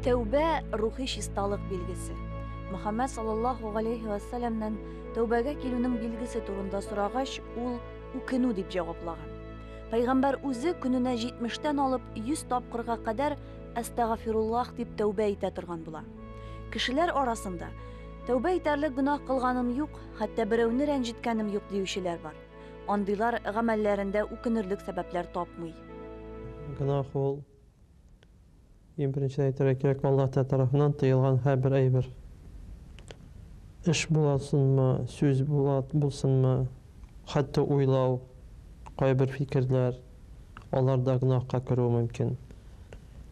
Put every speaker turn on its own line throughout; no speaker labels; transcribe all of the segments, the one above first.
Тәүбә рухи чисталык билгесе. Мөхәммәд саллаллаһу галәйһи вә сәлләмнән тәүбәгә килүнең билгесе турында сорагач, ул үкенү дип җаваплаган. Пәйгамбәр үзе көненә 70 тән алып 100 тапкырга кадәр әстәгафируллаһ дип тәүбә итә торган була. Кешеләр арасында тәүбә итәрлек гөнаһ кылганым юк, хәтта берәүне рәнҗеткәнем юк диючеләр бар. Андыйлар гамәлләрендә үкенерлек сәбәпләр тапмый.
Гөнаһ ул Иң беренчедән әйтергә кирәк, Аллаһ Тәгалә тарафыннан тыелган һәрбер әйбер. Эш буласынмы, сүз була булсынмы, хәтта уйлау, кайбер фикерләр, алар да гөнаһка керүе мөмкин.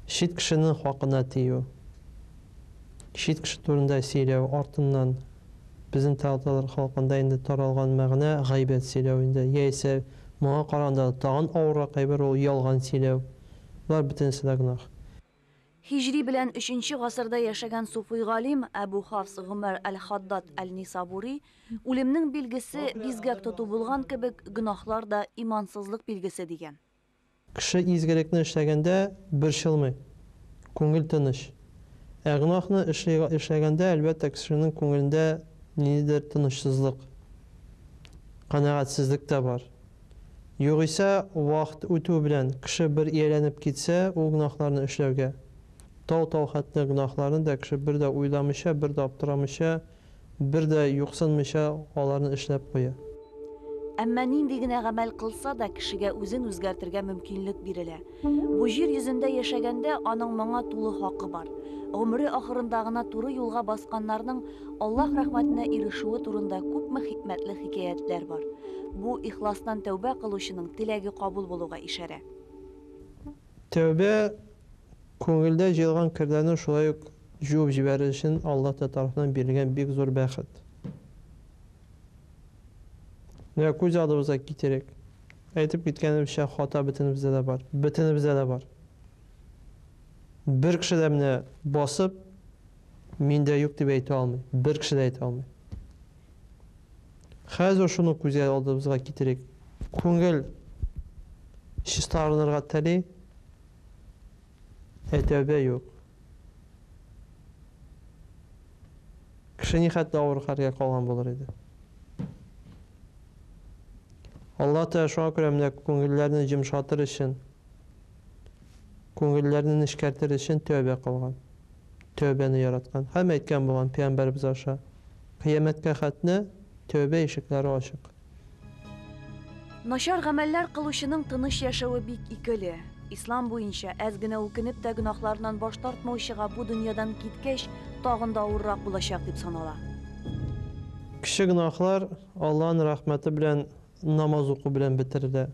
Чит кешенең хакына тию, чит кеше турында сөйләү, артыннан, безнең татар халкында инде таралган мәгънә, гайбәт сөйләү инде, яисә моңа караганда тагын авыррак әйбер ул ялган сөйләү. Болар бөтенесе дә гөнаһ.
Һиҗри белән өченче гасырда яшәгән суфый галим Әбу Хафс Гомәр әл-Хаддад әл-Нисабури, Үлемнең билгесе бизгәк тоту булган кебек, гөнаһлар да имансызлык билгесе, дигән.
Кеше изгелекне эшләгәндә борчылмый, күңел тыныч. Ә гөнаһны эшли эшләгәндә, әлбәттә, кешенең күңелендә ниндидер тынычсызлык, канәгатьсезлек тә бар. Югыйсә, вакыт үтү белән кеше бер ияләнеп китсә, ул гөнаһларны эшләүгә, тау-тау хәтле гөнаһларны да кеше бер дә уйламыйча, бер дә аптырамыйча, бер дә юксынмыйча аларны эшләп куя.
Әмма нинди генә гамәл кылса да, кешегә үзен үзгәртергә мөмкинлек бирелә. Бу җир йөзендә яшәгәндә аның моңа тулы хакы бар. Гомере ахырында гына туры юлга басканнарның Аллаһ рәхмәтенә ирешүе турында күпме хикмәтле хикәятләр бар. Бу, ихластан тәүбә кылучының теләге кабул булуга ишарә.
Тәүбә, күңелдә җыелган керләрне шулай ук җуып җибәрер өчен Аллаһ Тәгалә тарафыннан бирелгән бик зур бәхет. Менә күз алдыбызга китерик. Әйтеп киткәнебезчә, хата бөтенебездә дә бар. Бөтенебездә дә бар. Бер кеше дә менә басып, Миндә юк дип әйтә алмый. Бер кеше дә әйтә алмый. Хәзер шуны күзгә алдыбызга китерик. Күңел чистарынырга тели, ә тәүбә юк. Кеше нихәтле авыр хәлгә калган булыр иде. Алла Тәгалә шуңа күрә менә күңелләрне йомшатыр өчен, күңелләрне нечкәртер өчен тәүбә кылган. Тәүбәне яраткан. Һәм әйткән булган пәйгамбәребез аша, Кыямәткә хәтле тәүбә ишекләре ачык.
Начар гамәлләр кылучының тыныч яшәве бик икеле. Ислам буенча, әз генә үкенеп тә гөнаһларыннан баш тартмаучыга бу дөньядан киткәч, тагын да авыррак булачак дип санала.
Кече гөнаһлар Аллаһның рәхмәте белән намаз уку белән бетерелә.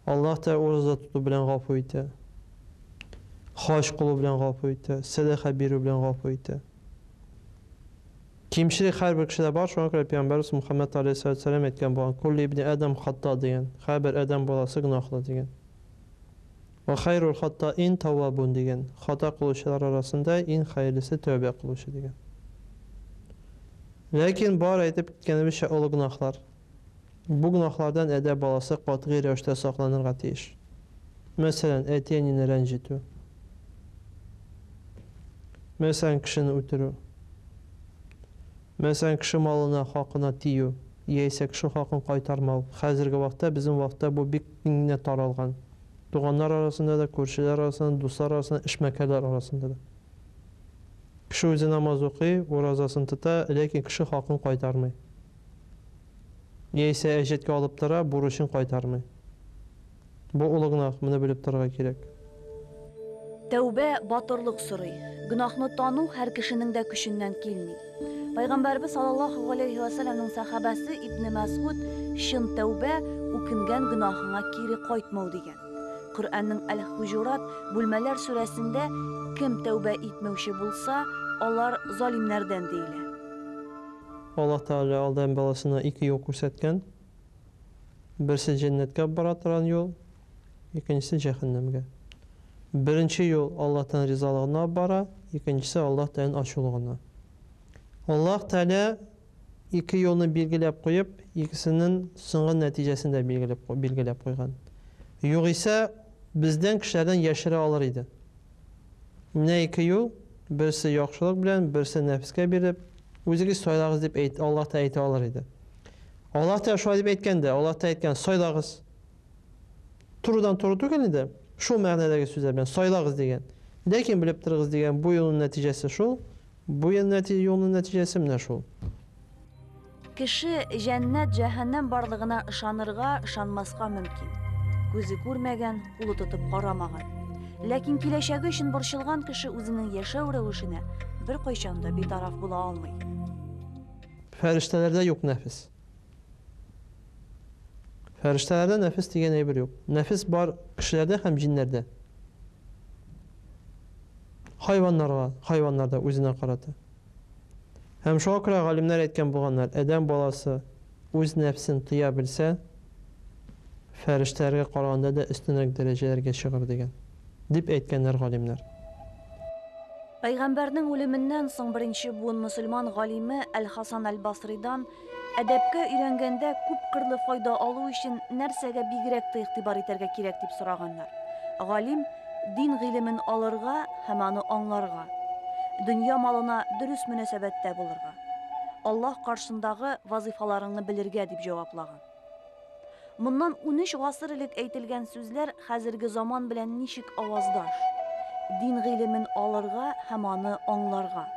Аллаһ Тәгалә ураза тоту белән гафу итә. Хаҗ кылу белән гафу итә, сәдака бирү белән гафу итә. Кимчелек һәрбер кешедә бар, шуңа күрә пәйгамбәрбез Мухаммәд алейһиссалату вәссәлам әйткән булган, Кулли ибни Адам хатта дигән, һәрбер адәм баласы гөнаһлы дигән. Ва хайрул хаттаин таввабун дигән, хата кылучылар арасында иң хәерлесе тәүбә кылучы дигән. Ләкин бар әйтеп киткәнебезчә олы гөнаһлар. Бу гөнаһлардан адәм баласы катгый рәвештә сакланырга тиеш. Мәсәлән, әти-әнине рәнҗетү. Мәсәлән, кешене үтерү. Мәсәлән, кеше малына, хакына тию, яисә кеше хакын кайтармау. Хәзерге вакытта, безнең вакытта бу бик киң генә таралган. Туганнар арасында да, күршеләр арасында да, дуслар арасында, эшмәкәрләр арасында да. Кеше үзе намаз укый, уразасын тота, ләкин кеше хакын кайтармый. Яисә әҗәткә алып тора, бурычын кайтармый. Бу олы гөнаһ, моны белеп торырга кирәк.
Тәүбә батырлык сорый. Гөнаһны тану һәр кешенең дә көченнән килми. Пәйгамбәребез саллаллаһу галәйһи вә сәлләмнең сәхабәсе Ибне Мәсгуд, Чын тәүбә, үкенгән гөнаһыңа кире кайтмау, дигән. Коръәннең Әл-Хуҗурат, Бүлмәләр, сүрәсендә, Кем тәүбә итмәүче булса, алар залимнәрдән, диелә.
Аллаһ Тәгалә Адәм баласына ике юл күрсәткән. Берсе җәннәткә бара торган юл, икенчесе җәһәннәмгә. Беренче юл Аллаһтан ризалыгына бара, икенчесе Аллаһ Тәгаләнең ачулыгына. Аллаһ Тәгалә ике юлны билгеләп куеп, икесенең соңгы нәтиҗәсен дә билгеләп билгеләп куйган. Югыйсә, бездән кешеләрдән яшерә алыр иде. Менә ике юл, берсе яхшылык белән, берсе нәфескә биреп, үзегез сайлагыз дип әйт, Аллаһ та әйтә алыр иде. Аллаһ та шулай дип әйткән дә, Аллаһ та әйткән, сайлагыз. Турыдан туры түгел инде, шул мәгънәдәге сүзләр белән сайлагыз дигән. Ләкин белеп торыгыз дигән, бу юлның нәтиҗәсе шул, бу юлның нәтиҗәсе менә шул.
Кеше җәннәт, җәһәннәм барлыгына ышанырга, ышанмаска мөмкин. Күзе күрмәгән, кулы тотып карамаган. Ләкин киләчәге өчен борчылган кеше үзенең яшәү рәвешенә беркайчан да битараф була алмый.
Фәрештәләрдә юк нәфес. Фәрештәләрдә нәфес дигән әйбер юк. Нәфес бар кешеләрдә һәм җиннәрдә. Хайваннарга, хайваннарда үзенә карата. Һәм шуңа күрә галимнәр әйткән булганнар, адәм баласы үз нәфсен тыя белсә, фәрештәләргә караганда да өстенрәк дәрәҗәләргә чыгыр дигән, дип әйткәннәр галимнәр.
Пәйгамбәрнең үлеменнән соң беренче буын мөселман галиме Әл-Хасан әл-Басридан әдәпкә өйрәнгәндә күпкырлы файда алу өчен нәрсәгә бигрәк тә игътибар итәргә кирәк дип сораганнар. Галим дин гыйлемен алырга һәм аны аңларга, дөнья малына дөрес мөнәсәбәттә булырга, Аллаһ каршындагы вазыйфаларыңны белергә дип җаваплаган. Моннан 13 гасыр элек әйтелгән сүзләр хәзерге заман белән ничек аваздаш? Дин гыйлемен алырга һәм аны аңларга.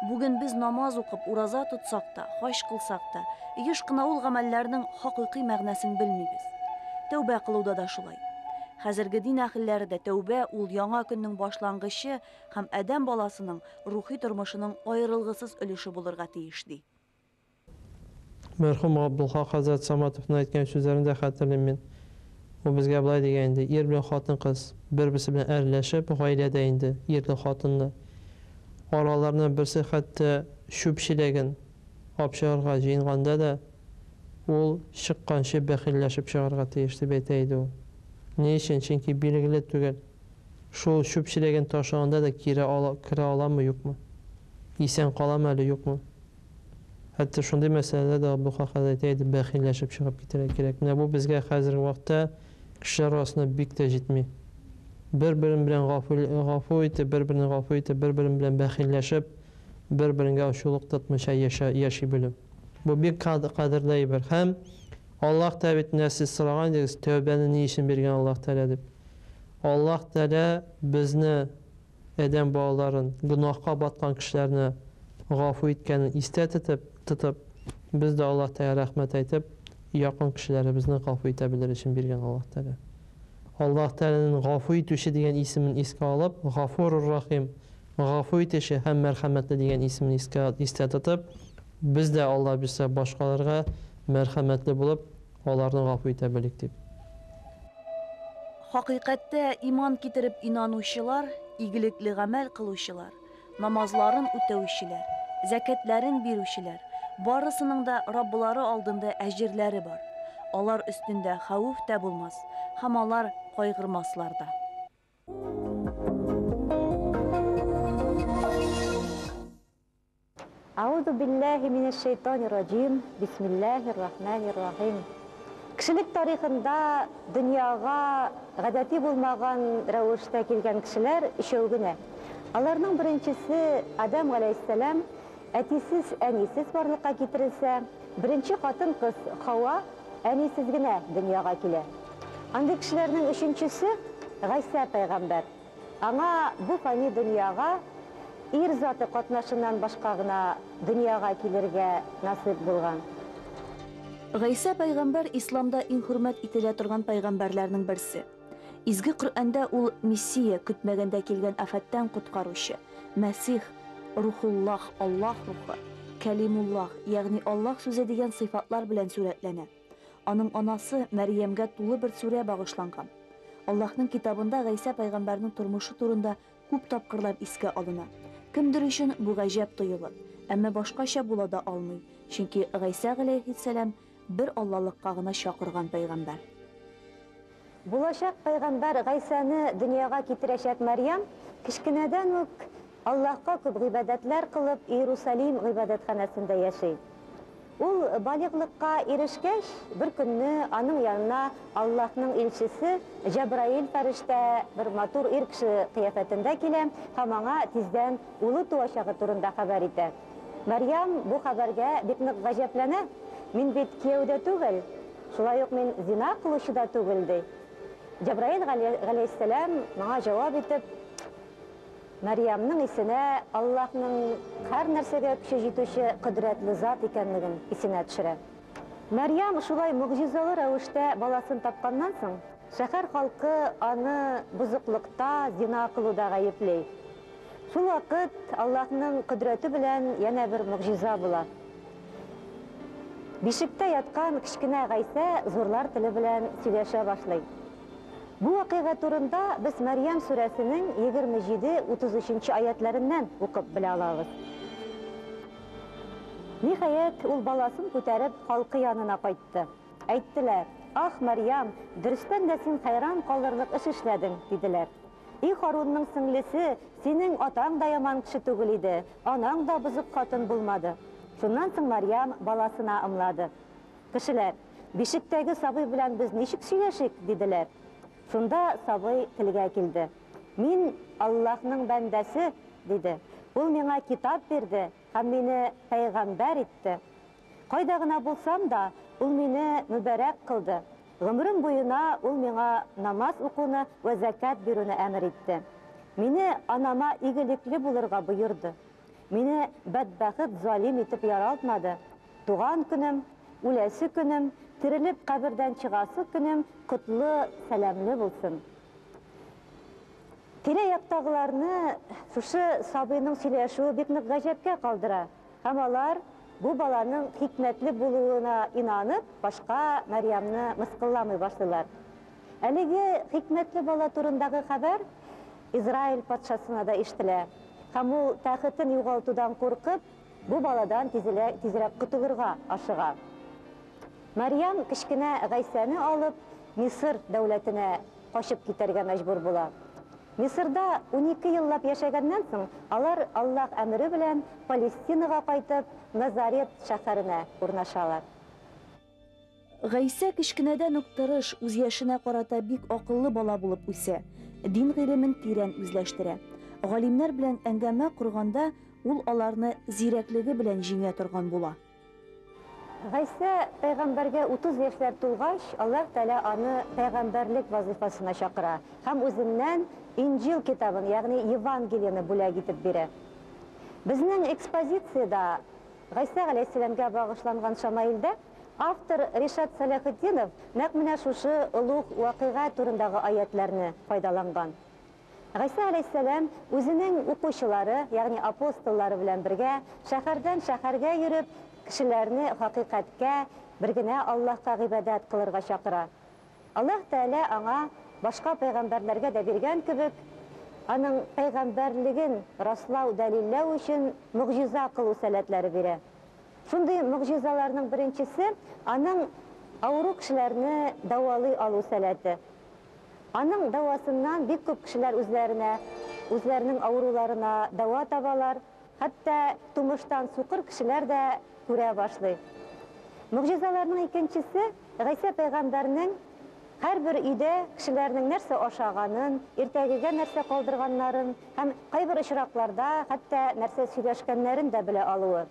Бүген без намаз укып, ураза тотсак та, хаҗ кылсак та, еш кына ул гамәлләрнең хакыйкый мәгънәсен белмибез. Тәүбә кылуда да шулай. Хәзерге дин әһелләре дә тәүбә ул яңа көннең башлангычы һәм адәм баласының рухи тормышының аерылгысыз өлеше булырга тиеш ди.
Мәрхүм Габдулхак хәзрәт Саматовның әйткән сүзләрен дә хәтерлим мин. Ул безгә болай дигән инде, ир белән хатын-кыз бер-берсе белән әрләшеп, гаиләдә инде ирле-хатынлы. Араларыннан берсе хәтта чүп чиләген алып чыгарга җыенганда да, ул чыкканчы бәхилләшеп чыгарга тиеш дип әйтә иде ул. Ни өчен? Чөнки билгеле түгел, шул чүп чиләген ташыганда да кире ала, керә аламы, юкмы? Исән каламы әле, юкмы? Хәтта шундый мәсьәләдә дә Абдулхак хәзрәт әйтә иде, бәхилләшеп чыгып китәргә кирәк. Менә бу безгә хәзерге вакытта кешеләр арасында бик тә җитми. Бер-берен белән гафу, гафу итеп, бер-берен гафу итеп, бер-берен белән бәхилләшеп, бер-береңгә ачулык тотмыйча яшә, яши белү. Бу бик кадерле әйбер. Һәм Аллаһ Тәгалә бит менә сез сораган идегез, тәүбәне ни өчен биргән Аллаһ Тәгалә дип. Аллаһ Тәгалә безне адәм балаларын, гөнаһка баткан кешеләрне гафу иткәнен истә тотып, тотып, без дә Аллаһ Тәгалә рәхмәт әйтеп, якын кешеләребезне гафу итә белер өчен биргән Аллаһ Тәгалә. Аллаһ Тәгаләнең гафу итүче дигән исемен искә алып, Гафурур Рахим, гафу итүче һәм мәрхәмәтле дигән исемен искә истә тотып, без дә Алла бирсә башкаларга мәрхәмәтле булып, аларны гафу итә белик дип.
Хакыйкатьтә иман китереп инанучылар, игелекле гамәл кылучылар, намазларын үтәүчеләр, зәкятләрен бирүчеләр, барысының да Раббылары алдында әҗерләре бар. Алар өстендә хәвеф тә булмас, һәм алар кайгырмаслар да.
Аузу биллахи минәш шайтанир раҗим. Бисмиллахир рахманир рахим. Кешелек тарихында дөньяга гадәти булмаган рәвештә килгән кешеләр өчәү генә. Аларның беренчесе Адам галәйһиссәлам әтисез, әнисез барлыкка китерелсә, беренче хатын-кыз Хава әнисез генә дөньяга килә. Андый кешеләрнең өченчесе Гайсә пәйгамбәр. Аңа бу фани дөньяга ир заты катнашыннан башка гына дөньяга килергә насыйп булган.
Гайсә пәйгамбәр исламда иң хөрмәт ителә торган пәйгамбәрләрнең берсе. Изге Коръәндә ул Мессия, көтмәгәндә килгән афәттән коткаручы, Мәсих, Рухуллах, Аллаһ рухы, Кәлимуллах, ягъни Аллаһ сүзе дигән сыйфатлар белән сурәтләнә. Аның анасы Мәрьямгә тулы бер сүрә багышланган. Аллаһның китабында Гайсә пәйгамбәрнең тормышы турында күп тапкырлар искә алына. Кемдер өчен бу гаҗәп тоелыр, әмма башкача була да алмый, чөнки Гайсә галәйһиссәлам бер Аллалыкка гына чакырган пәйгамбәр.
Булачак пәйгамбәр Гайсәне дөньяга китерәчәк Мәрьям кечкенәдән үк Аллаһка күп гыйбадәтләр кылып Иерусалим гыйбадәтханәсендә яши. Ул балигълыкка ирешкәч, бер көнне аның янына Аллаһның илчесе Җәбраил фәрештә бер матур ир кеше кыяфәтендә килә һәм аңа тиздән улы туачагы турында хәбәр итә. Мәрьям бу хәбәргә бик нык гаҗәпләнә, Мин бит кияүдә түгел, шулай ук мин зина кылучы да түгел, ди. Җәбраил галәйһиссәлам моңа җавап итеп, Мәрьямнең исенә Аллаһның һәр нәрсәгә көче җитүче кодрәтле зат икәнлеген исенә төшерә. Мәрьям шулай могҗизалы рәвештә баласын тапканнан соң, шәһәр халкы аны бозыклыкта, зина кылуда гаепли. Шул вакыт Аллаһның кодрәте белән янә бер могҗиза була. Бишектә яткан кечкенә Гайсә зурлар теле белән сөйләшә башлый. Бу вакыйга турында без Мәрьям сүрәсенең 27, 33 нче аятьләреннән укып белә алабыз. Ниһаять, ул баласын күтәреп халкы янына кайтты. Әйттеләр, Ах, Мәрьям, дөрестән дә син хәйран калырлык эш эшләдең, диделәр. И Харунның сеңлесе, синең атаң да яман кеше түгел иде, анаң да бозык хатын булмады. Шуннан соң Мәрьям баласына ымлады. Кешеләр, Бишектәге сабый белән без ничек сөйләшик? диделәр. Шунда сабый телгә килде. Мин, Аллаһның бәндәсе, диде. Ул миңа китап бирде һәм мине пәйгамбәр итте. Кайда гына булсам да, ул мине мөбарәк кылды. Гомерем буена ул миңа намаз укуны вә зәкят бирүне әмер итте. Мине анама игелекле булырга боерды. Мине бәдбәхет залим итеп яралтмады. Туган көнем, үләсе көнем, терелеп кабердән чыгасы көнем котлы, сәламле булсын. Тирә-яктагыларны шушы сабыйның сөйләшүе бик нык гаҗәпкә калдыра һәм алар бу баланың хикмәтле булуына инанып, башка Мәрьямне мыскылламый башлыйлар. Әлеге хикмәтле бала турындагы хәбәр Израиль патшасына да ишетелә һәм ул тәхетен югалтудан куркып, Бу баладан тизрәк котылырга ашыга. Мәрьям кечкенә Гайсәне алып, Мисыр дәүләтенә качып китәргә мәҗбүр була. Мисырда 12 еллап яшәгәннән соң, алар Аллаһ әмере белән Палестинага кайтып, Назарет шәһәренә урнашалар.
Гайсә кечкенәдән үк тырыш, үз яшенә карата бик акыллы бала булып үсә, дин гыйлемен тирән үзләштерә. Галимнәр белән әңгәмә корганда, ул аларны зирәклеге белән җиңә торган була.
Гайсә пәйгамбәргә 30 яшьләр тулгач, Аллаһ Тәгалә аны пәйгамбәрлек вазыйфасына чакыра һәм үзеннән Инҗил китабын, ягъни Евангелиене бүләк итеп бирә. Безнең экспозициядә Гайсә галәйһиссәламгә багышланган шамаилдә автор Ришат Сәләхетдинов нәкъ менә шушы олуг вакыйга турындагы аятьләрне файдаланган. Гайсә галәйһиссәлам үзенең укучылары, ягъни апостоллары белән бергә шәһәрдән шәһәргә йөреп, кешеләрне хакыйкатькә, бер генә Аллаһка гыйбадәт кылырга чакыра. Аллаһ Тәгалә аңа, башка пәйгамбәрләргә дә биргән кебек, аның пәйгамбәрлеген раслау, дәлилләү өчен могҗиза кылу сәләтләре бирә. Шундый могҗизаларның беренчесе, аның авыру кешеләрне дәвалый алу сәләте. Аның дәвасыннан бик күп кешеләр үзләренә, үзләренең авыруларына дәва табалар, хәтта тумыштан сукыр кешеләр дә күрә башлый. Могҗизаларның икенчесе, Гайсә пәйгамбәрнең һәрбер өйдә кешеләрнең нәрсә ашаганын, иртәгегә нәрсә калдырганнарын һәм кайбер очракларда хәтта нәрсә сөйләшкәннәрен дә белә алуы.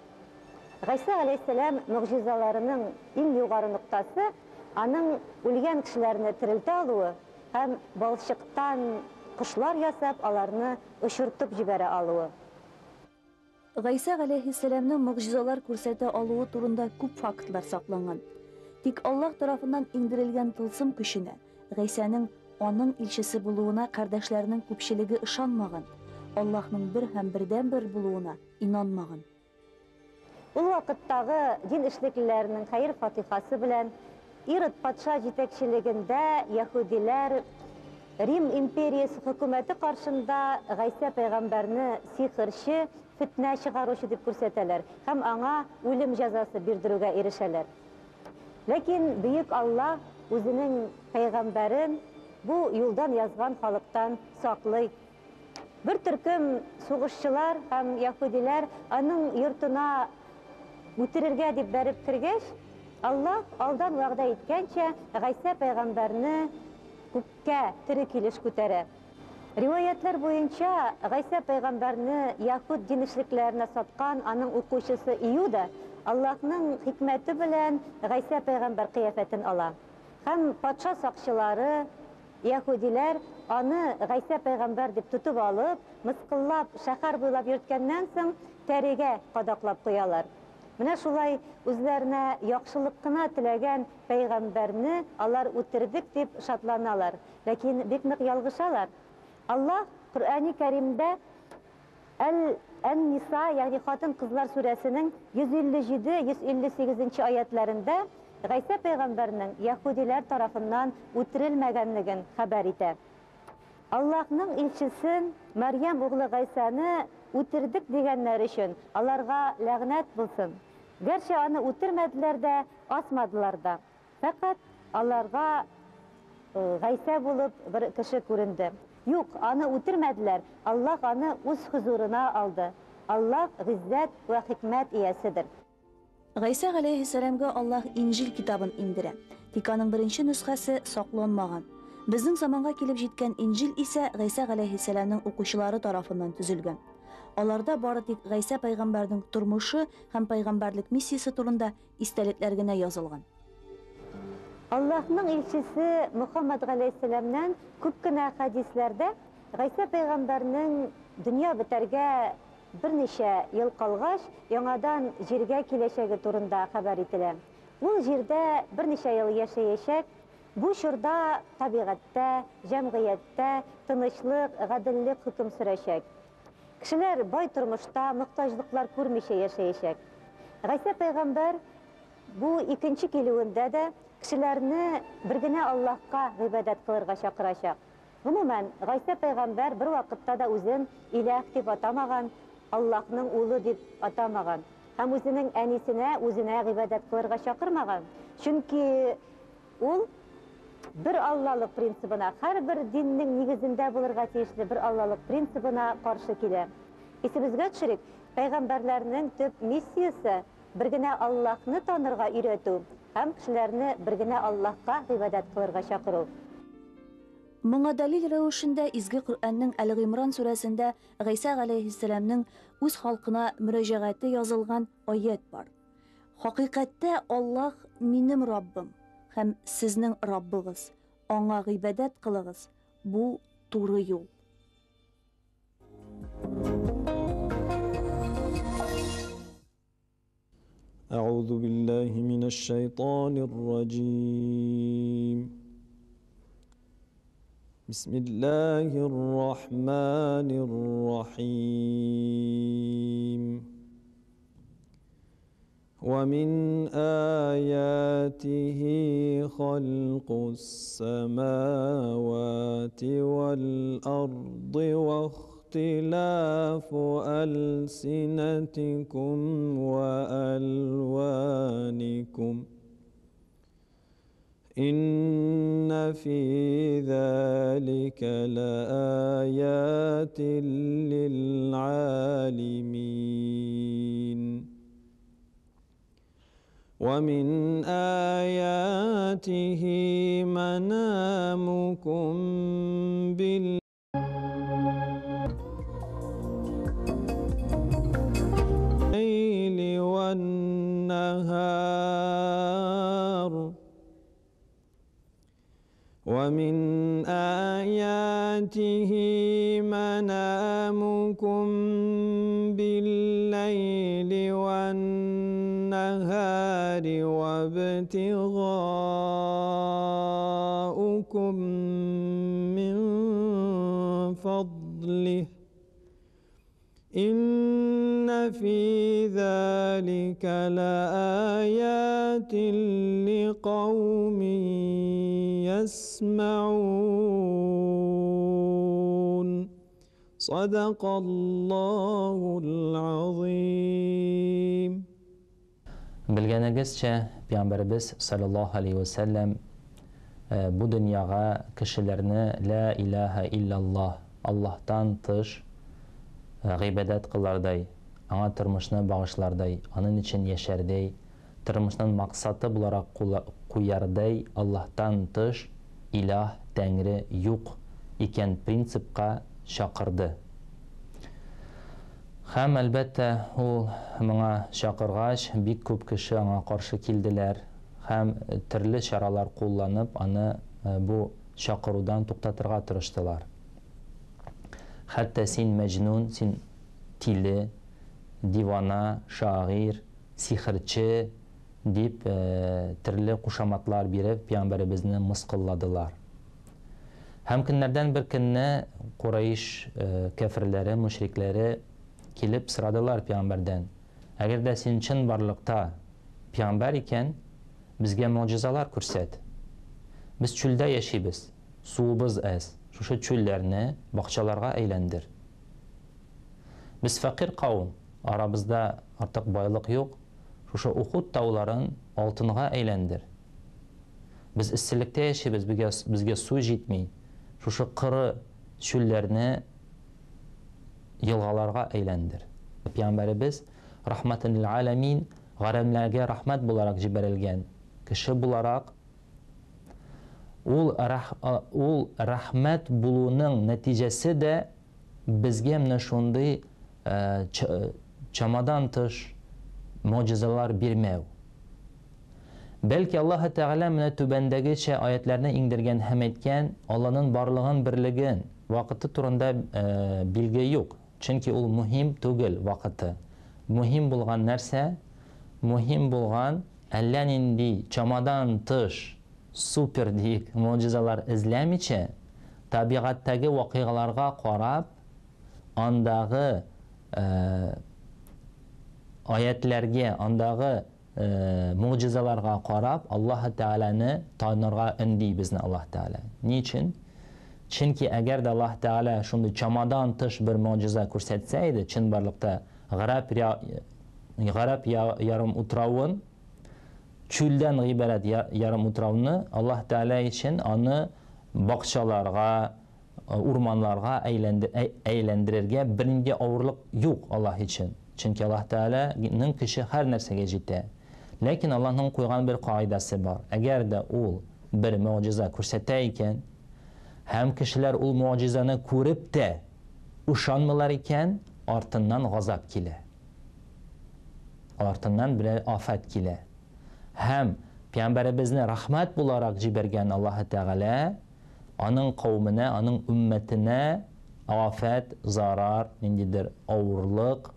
Гайсә галәйһиссәлам могҗизаларының иң югары ноктасы, аның үлгән кешеләрне терелтә алуы һәм балчыктан кошлар ясап, аларны очыртып җибәрә алуы.
Гайсә галәйһиссәламнең могҗизалар күрсәтә алуы турында күп фактлар сакланган. Тик Аллаһ тарафыннан иңдерелгән тылсым көченә, Гайсәнең аның илчесе булуына кардәшләренең күпчелеге ышанмаган, Аллаһның бер һәм бердәнбер булуына инанмаган.
Ул вакыттагы дин эшлеклеләренең хәер-фатихасы белән Ирод патша җитәкчелегендә яһүдиләр Рим империясе хөкүмәте каршында Гайсә пәйгамбәрне сихерче, фетнә чыгаручы дип күрсәтәләр һәм аңа үлем җәзасы бирдерүгә ирешәләр. Ләкин бөек Алла үзенең пәйгамбәрен бу юлдан язган халыктан саклый. Бер төркем сугышчылар һәм яһүдиләр аның йортына. үтерергә дип бәреп кергәч, Аллаһ алдан вәгъдә иткәнчә, Гайсә пәйгамбәрне күккә тере килеш күтәрә. Риваятьләр буенча, Гайсә пәйгамбәрне яһүд дин эшлекләренә саткан аның укучысы Иуда Аллаһның хикмәте белән Гайсә пәйгамбәр кыяфәтен ала. Һәм патша сакчылары, яһүдиләр аны Гайсә пәйгамбәр дип тотып алып, мыскыллап, шәһәр буйлап йөрткәннән соң, тәрегә кадаклап куялар. Менә шулай үзләренә яхшылык кына теләгән пәйгамбәрне алар үтердек дип шатланалар. Ләкин бик нык ялгышалар. Аллаһ Коръәни Кәримдә Әл Ән-Ниса, ягъни хатын-кызлар сүрәсенең 157-158 нче аятләрендә Гайсә пәйгамбәрнең яһүдиләр тарафыннан үтерелмәгәнлеген хәбәр итә. Аллаһның илчесен, Мәрьям углы Гайсәне үтердек дигәннәр өчен аларга ләгънәт булсын! Гәрчә аны үтермәделәр дә, асмадылар да. Фәкать аларга Гайсә булып бер кеше күренде. Юк, аны үтермәделәр, Аллаһ аны үз хозурына алды. Аллаһ гыйззәт вә хикмәт ияседер.
Гайсә галәйһиссәламгә Аллаһ Инҗил китабын иңдерә. Тик аның беренче нөсхәсе сакланмаган. Безнең заманга килеп җиткән Инҗил исә Гайсә галәйһиссәламнең укучылары тарафыннан төзелгән. Аларда бары тик Гайсә пәйгамбәрнең тормышы һәм пәйгамбәрлек миссиясе турында истәлекләр генә язылган.
Аллаһның илчесе Мөхәммәд галәйһиссәламнән күп кенә хәдисләрдә Гайсә пәйгамбәрнең дөнья бетәргә берничә ел калгач, яңадан җиргә киләчәге турында хәбәр ителә. Ул җирдә берничә ел яшәячәк, бу чорда табигатьтә, җәмгыятьтә тынычлык, гаделлек хөкем сөрәчәк. Кешеләр бай тормышта, мохтаҗлыклар күрмичә яшәячәк. Гайсә пәйгамбәр бу икенче килүендә дә кешеләрне бер генә Аллаһка гыйбадәт кылырга чакырачак. Гомумән, Гайсә пәйгамбәр бервакытта да үзен Иләһ дип атамаган, Аллаһның улы дип атамаган һәм үзенең әнисенә үзенә гыйбадәт кылырга чакырмаган. Чөнки ул бер Аллалык принцибына, һәрбер диннең нигезендә булырга тиешле бер Аллалык принцибына каршы килә. Исебезгә төшерик, пәйгамбәрләрнең төп миссиясе, бер генә Аллаһны танырга өйрәтү һәм кешеләрне бер генә Аллаһка гыйбадәт кылырга чакыру.
Моңа дәлил рәвешендә Изге Коръәннең Әл-Гыймран сүрәсендә Гайсә галәйһиссәламнең үз халкына мөрәҗәгате язылган аять бар. Хакыйкатьтә Аллаһ минем Раббым һәм сезнең Раббыгыз, Аңа гыйбадәт кылыгыз, бу туры юл.
أعوذ بالله من الشيطان الرجيم بسم الله الرحمن الرحيم ومن آياته خلق السماوات والأرض واختلاف ألسنتكم وألوانكم إن في ذلك لآيات للعالمين ومن آياته منامكم بالليل والنهار ومن آياته منامكم بالليل والنهار وابتغاؤكم من فضله إن في ذلك لآيات لقوم يسمعون صدق الله العظيم.
Белгәнегезчә, Пәйгамбәребез саллаллаһу алейһи вә сәлләм бу дөньяга кешеләрне ла илаһа иллаллаһ, Аллаһтан тыш гыйбадәт кылардай аңа тормышны багышлардай, анын өчен яшәрдәй, тормышның максаты буларак куярдай Аллаһтан тыш илаһ, Тәңре юк икән принципка чакырды. Һәм, әлбәттә, ул моңа чакыргач, бик күп кеше аңа каршы килделәр һәм төрле чаралар кулланып аны бу чакырудан туктатырга тырыштылар. Хәтта син мәҗнүн, син тиле, дивана, шагыйрь, сихерче дип төрле кушаматлар биреп пәйгамбәребезне мыскылладылар. Һәм көннәрдән бер көнне Курайш кәферләре, мөшрикләре килеп сорадылар пәйгамбәрдән, Әгәр дә син чынбарлыкта пәйгамбәр икән, безгә могҗизалар күрсәт. Без чүлдә яшибез, суыбыз әз, шушы чүлләрне бакчаларга әйләндер. Без фәкыйрь кавым, арабызда артык байлык юк, шушы Ухуд тауларын алтынга әйләндер. Без эсселектә яшибез, безгә, безгә су җитми, шушы коры чүлләрне елгаларга әйләндер. Пәйгамбәребез рахматан лил галәмин, галәмнәргә рәхмәт буларак җибәрелгән кеше буларак, ул, ул рәхмәт булуның нәтиҗәсе дә безгә менә шундый чамадан тыш могҗизалар бирмәү. Бәлки Аллаһы Тәгалә менә түбәндәгечә аятьләрне иңдергән һәм әйткән, Алланың барлыгын, берлеген, вакыты турында билге юк, чөнки ул мөһим түгел, вакыты. Мөһим булган нәрсә? Мөһим булган, әллә нинди чамадан тыш супер диек могҗизалар эзләмичә, табигатьтәге вакыйгаларга карап, андагы аятьләргә, андагы могҗизаларга карап, Аллаһы Тәгаләне танырга өнди безне Аллаһ Тәгалә. Ни өчен? Чөнки әгәр дә Аллаһ Тәгалә шундый чамадан тыш бер могҗиза күрсәтсә иде, чынбарлыкта Гарәп Гарәп ярымутравын, чүлдән гыйбарәт ярымутрауны Аллаһ Тәгалә өчен аны бакчаларга, урманнарга әйләндерергә бернинди авырлык юк Аллаһ өчен. Чөнки Аллаһ Тәгаләнең көче һәр нәрсәгә җитә. Ләкин Аллаһның куйган бер кагыйдәсе бар. Әгәр дә ул бер могҗиза күрсәтә икән, һәм кешеләр ул могҗизаны күреп тә ышанмыйлар икән, артыннан газап килә. Артыннан берәр афәт килә. Һәм Пәйгамбәребезне рәхмәт буларак җибәргән Аллаһы Тәгалә аның кавеменә, аның өммәтенә афәт, зарар, ниндидер авырлык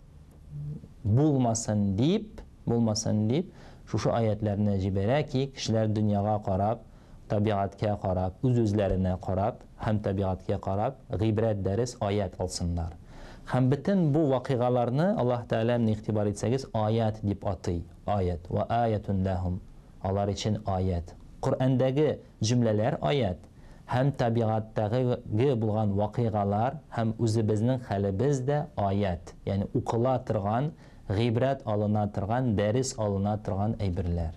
булмасын дип, булмасын дип, шушы аятьләрне җибәрә ки, кешеләр дөньяга карап, табигатькә карап, үз-үзләренә карап һәм табигатькә карап, гыйбрәт дәрес, аять алсыннар. Һәм бөтен бу вакыйгаларны Аллаһ Тәгалә, менә игътибар итсәгез, аять дип атый. Аять. Вә аятун ләһум. Алар өчен аять. Коръәндәге җөмләләр аять һәм табигатьтәге булган вакыйгалар һәм үзебезнең хәлебез дә аять, ягъни укыла торган, гыйбрәт алына торган, дәрес алына торган әйберләр.